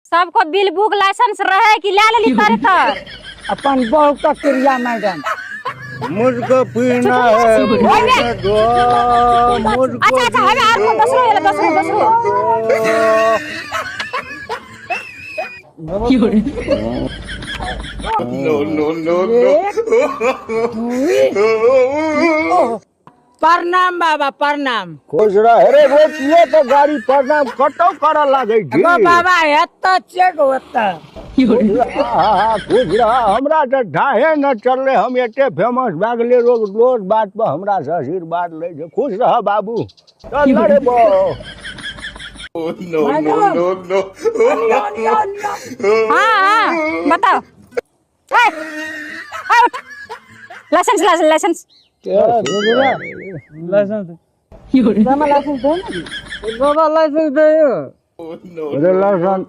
सबको bill book licence रहे कि ले लेली तारे तर। अपन बहू का क्रिया मैडम। मुझको पीना है, पीने दो मुझको। अच्छा अच्छा, हवे आर को दोसरो एले, दोसरो दोसरो। No, no, no, no. प्रणाम बाबा, प्रणाम। खुश रह रे रोटिए तो गाड़ी। प्रणाम कतौ करऽ लागै छी? गो बाबा, एतऽ छियै गो ओतऽ। हाँ, खुश रह। हमरा तऽ ढाहे न चललै, हम एते फेमस भए गेलियै, लोग रोज बात पर हमरा से आशीर्वाद लै छै। खुश रह बाबू, चल न रे बो। No, no, no, no. हाँ हाँ, बताओ। ए, ए, उठ। Licence licence. लाइसेंस। बाबा लाइसेंस दे। अरे लाइसेंस।